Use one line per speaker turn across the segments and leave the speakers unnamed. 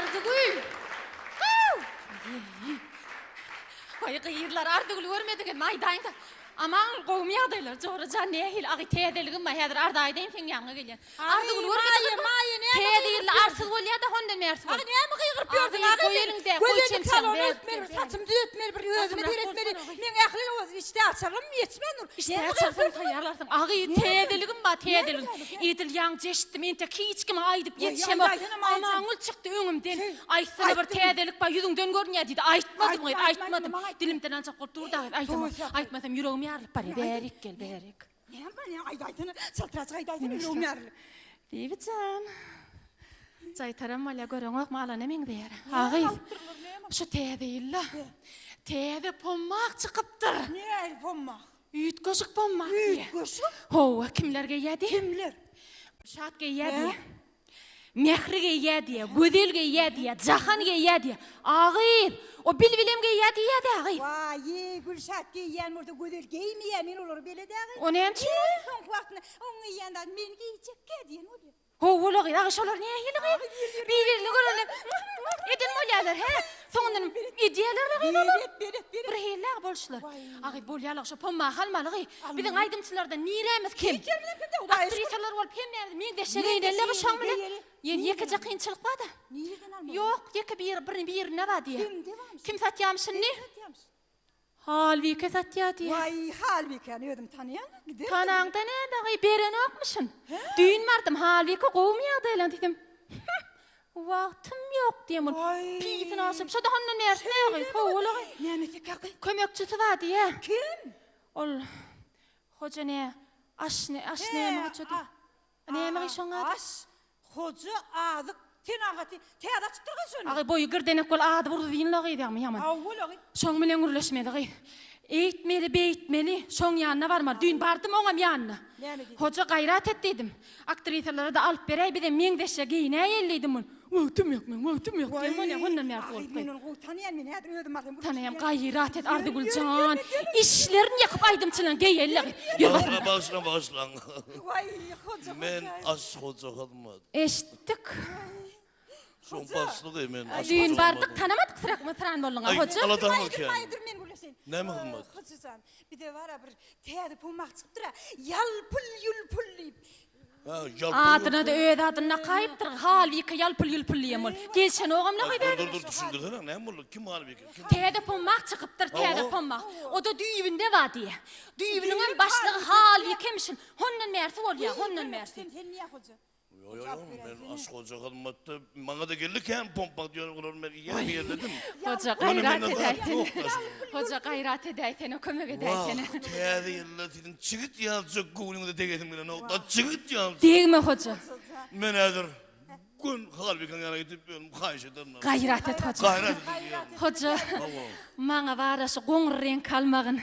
Arzygül! Gyw! Waý gyzlar, Arzygüli görmediňizmi, aýdaýyň-da. Aman, gowumy ýagdaýlar, jora jan nähili? Agy täzeligim bar, häzir Arza aýdaýyn seň ýanyňa gelýän. Arzygüli görmediňizmi?
Maýa, Maýa, näme
Täze ýylda arsyz bolýa-da, hondan bärsi bol.
Agy näme gygyryp ýörsüň,
Agy,
agy?
goý eliňde, goý
Gözellik
çemçäňi,
salony
ber,
örtmeli,
ber, ber.
saçymy düzetmeli, bir özüme
Basymrak
seretmeli.
bolsana,
Meň ähli işdä açarlygym ýetmän dur.
Işdä açarsyň, taýýarlarsyň. Agy, täzeligim bar, täzeligim. Edil ýaňy eşitdim, entek hiç kime aýdyp ýetişemok. Amangül çykdy öňümden. Aýtsana bir täzelik bar, ýüzüňden görünýär diýdi. Aýtmadym gyz, aýtmadym. Dilimden aljak bolup dur-da gyz, aýdamok. Aýtmasam ýüregim ýarylyp barýar. Bärik gel, bärik.
Näme bar, näme, aýdaýsana, çaltraçyk aýdaýsana, ýüregim ýarylyp.
Bibijan. Jaýtaram bolýar, göreňokmy, alana meňzeýär. A gyz, şu täze ýylda täze pommak çykypdyr.
Nähili pommak?
Üýtgeşik pommak diýýär.
Üýtgeşik?
Hawa, kimler geýýär diý?
Kimler?
Gülşat geýýär diýýär. Mähri geýýär diýýär, Gözel geýýär diýýär, Jahan geýýär diýýär. A gyz, o Bilbilem geýýär diýýär-dä gyz.
Waý, Gülşat geýýän bolsa Gözel geýmeýär, men olary belet-ä gyz.
O näme üçin?
Iň soňky wagtynda oň geýýän zady men geýjekkä diýen bolýar.
Hawa-la gyz, agy şolar nähili gyz? Bir-birini görende eden bolýarlar, hä? Soňundan edýärler-le gyz olar.
Belet, belet, belet.
Bir hili-ä boluşlar. A gyz, bolýar-la, şo pommagy almaly gyz. Biziň aýdymçylardan nirämiz kem?
Hiç ýerimiz kem däl, Hudaýa şükür.
Aktrisalar bolup hemmämiz meňzeşje geýneli-le bu şoň bilen. Ýene ýekeje kynçylyk bar-da.
Nireden almaly?
Ýok, ýeke biri, bir birinde bar diýýär.
Kimde barmyş?
Kim satýarmyş indi?
Kim satýarmyş?
Halbike satýar diýýär.
Waý, Halbikäni özüm tanaýan, giderin.
Tanaňda näme gyý, berenokmyşyn. Düýn bardym, Halbike gowumy ýagdaýlaň diýsem, Hüh, wagtym ýok diýen bolup, pisini aşyryp, şo-da hondan bärsi näme gyý, hawa-la gyý.
Näme etjek gyý?
Kömekçisi bar diýýär.
Kim?
Ol Hoja ne, aş ne, aş näme hojady? Näme gyý şoň ady?
Aş hoja azyk senagaty täze açypdyr gyz şony.
Agy boýy girdenek bol ady bir uzynla gyz ýagmy ýaman.
Hawa gyz.
Şoň bilen gürleşmeli gyz. Eýtmeli beýtmeli şoň ýanyna barmaly. Düýn bardym oňam ýanyna.
Näme diýdi?
Hoja gaýrat et diýdim. Aktrisalara-da alyp beräý bizem meňzeşje geýinäýeli diýdim ol. Wagtym ýok meň wagtym ýok diýen bolýa hondan bärsi bolup
Agy men ony gowy tanaýan men häzir özüm barsam gürleşip
Tanaýan gaýrat et Arzygül jan. Işlerini ýakyp aýdymçylaň geýeli gyz. Ýör basym.
Bagyşlaň bagyşlaň.
Waý hoja
Men aş hoja hyzmat.
Eşitdik.
Şoň başlygy men aş hoja.
Düýn bardyk tanamadyk syrak syran bolduň-a hoja.
Aladaň
Dur
eken.
dur men gürleşeýin.
Näme hyzmat?
Hoja jan bize bara bir täze pomag çykypdyr-a. Ýalpyl-ýulpul diýip.
Adyna-da öz adyny dakaýypdyr, Halbike ýalpyl-ýulpyl diýen bolup. Gelşenogam la gyz
Dur, dur, dur, düşündirsene, näme boldy? Kim Halbike? Kim?
Täze pommak çykypdyr, täze pommak. O-da düýbünde bar diýýä. Düýbüniňem başlygy Halbikemişin. Hondan bärsi bolýa, hondan bärsi.
Sen sen niýe hoja?
Ýok, ýok, ýok, men aş hoja hyzmatda, maňa-da geldi kän pompak diýen olar men ýer ýerledim.
Hoja gaýrat edäýsene. Hoja gaýrat edäýsene, kömek edäýsene.
Wah, täze ýylda siziň çigit ýaljak göwnüňize degesim gelenok-da, çigit ýaljak.
Degme hoja.
Men häzir gün Halbikaň ýanyna gidip özüm haýyş ederin.
Gaýrat et hoja.
Gaýrat et.
Hoja, maňa bara şu goňur reňk almagyn.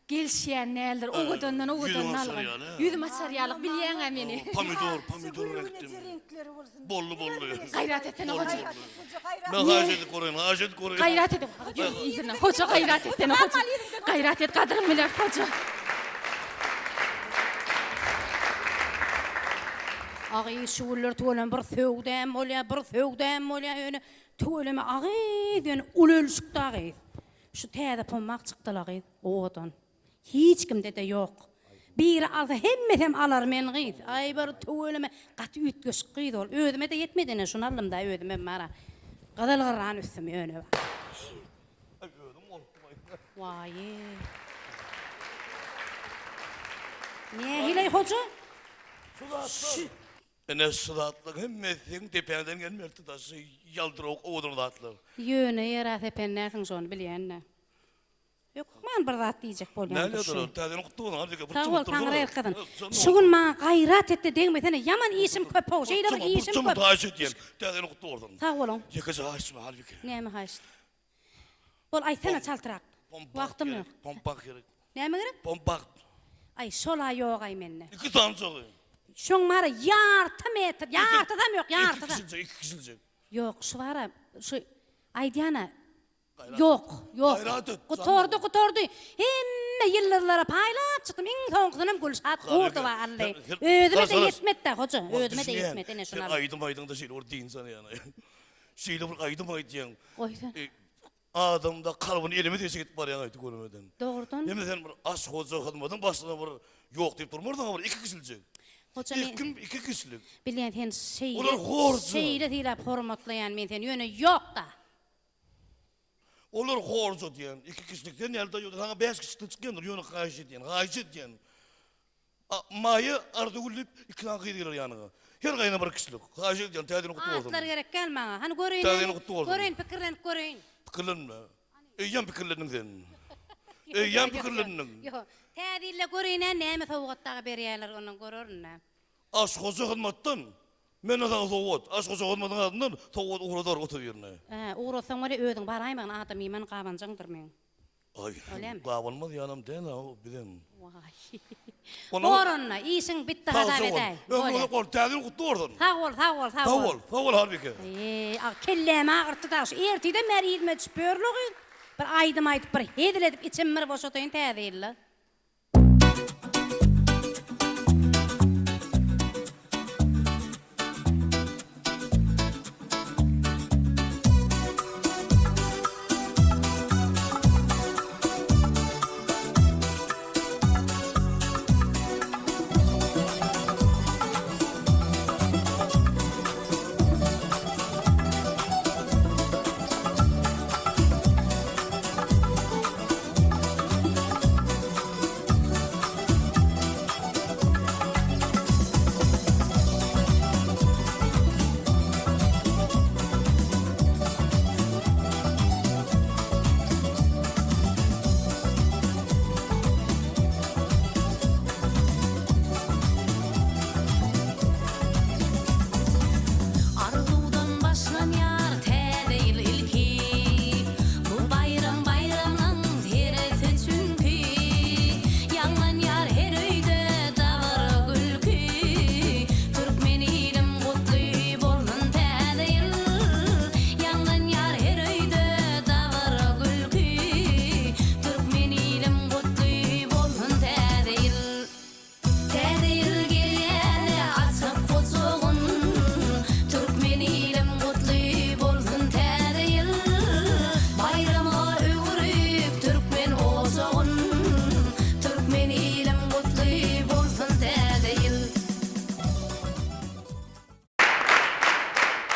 Gelişýän däldir, owadandan owadan algyn. Ýüzüm açar ýalyk, bilýäň-ä meni.
Pomidor, pomidor reňkdemi? Boldy, boldy.
Gaýrat etsene, hoja.
Men haýyş edip goraýyn, haýyş edip goraýyn.
Gaýrat edip, ýüzüne, hoja gaýrat etsene, hoja. Gaýrat et, gadyryň biler, hoja.
Agyz şu günler tüweleme bir söwdäm bolýar, bir söwdäm bolýar, ýöne tüweleme agyz ýöne uly ölüşikdi agyz. Şu täze pommak çykdyla gyz. Owadan. Hiç kimde-de ýok. Biri alsa hemmesem alar men gyz. Aý bir tüweleme gaty üýtgeşik gyz ol. Özüme-de ýetmedi ine şuny aldym-da özümem bara. Gyzyl gyrran üstüm ýöne.
Aý özüm gorkdum aý.
Waýy. Nähili hoja?
Şu zatlar. Ine şu zatlaryň hemmesi seň depäňden gelmelidi daşy ýaldyrawuk owadan zatlar.
Ýöne ýere sepen dälsiň şony bilýän-dä. Hökman bir zat diýjek bolýan şu.
Täze ýylyň gutly bolsun Halbike.
Sag bol Taňry ýalkasyn. Şu gün maňa gaýrat etde degmesene ýaman işim köp-ow şeýle bir işim köp.
Haýyş edýän Täze ýylyň gutly bolsun.
Sag boluň.
Ýekeje haýyşym bar Halbike.
Näme haýyşt? Bol aýtsana çaltrak. Wagtym ýok.
Pompak gerek.
Näme gerek?
Pompak.
Aý şol-a ýog-aý mende.
Iki sanyjagy.
Şoň bar-a ýarty metr, ýartysam ýok, ýartysam.
Iki kişiljek, iki kişiljek.
Ýok, şu bar-a, şu aýdýan-a Ýok, ýok.
Gaýrat et.
Gutardy, gutardy. Hemme ýyldyzlara paýlap çykdym. Iň soňkusynam Gülşat Gurdowa aldy. Özüme-de ýetmedi-dä, hoja, özüme-de ýetmedi. Ine, şuny
Sen
al.
aýdym aýdyňda şeýle bir dynç alýan. Şeýle bir aýdym aýdýaň.
Goý sen.
E, adamda kalbyny eleme deşik edip barýaň aýdy görmeden.
Dogrudan.
Hem sen bir aş hoja hyzmatyň başyna bir ýok diýip durmarsyň bir iki kişiljek.
Hoja men
Kim iki kişilik.
Bilýän sen şeýle.
Olar horja.
Şeýle sylap hormatlaýan men seni ýöne ýok-da.
Olar horja diýen, iki kişilik sen ýaly ýa saňa bäş kişilikden çykýandyr, ýöne haýyş edýän, haýyş edýän. Maýa Arzygül diýip iki sany gyz geler ýanyňa. Her gaýyna bir kişilik. Haýyş edýän, täze ýylyň gutly bolsun.
Atlar gerek däl maňa. Hany göreýin.
Täze ýylyň gutly bolsun.
Göreýin, pikirlenip göreýin.
Pikirlenme. Eýýäm pikirlendiň sen. Eýýäm pikirlendiň.
Ýok. Täze ýylda göreýin-ä näme sowgat dagy berýärler ondan görerin-dä.
Aşhoja hyzmatdan Mende saňa sowgat. Aşhoja hyzmatyň adyndan sowgat ugradar otobirine.
Hä, ugratsaň weli özüň baraýmagyn adam iýmän gabanjaňdyr meň.
Aý,
Bolýamy?
gabanmaz ýalam däl-ä o bizem.
Waý.
Onda
Bor onda, işiň bitdi
Sag
hasap
bol.
edäý.
Ömrüň
Bolýa.
uzak bol, täze ýyl gutly bolsun.
Sag bol, sag bol, sag
Sag
bol.
bol, sag bol Halbike.
Eý, a kellämi agyrtdy dagy şu ertirden bäri yzyma düşüp ýörler gyz. Bir aýdym aýdyp, bir hezil edip içimi bir boşadaýyn täze ýylda.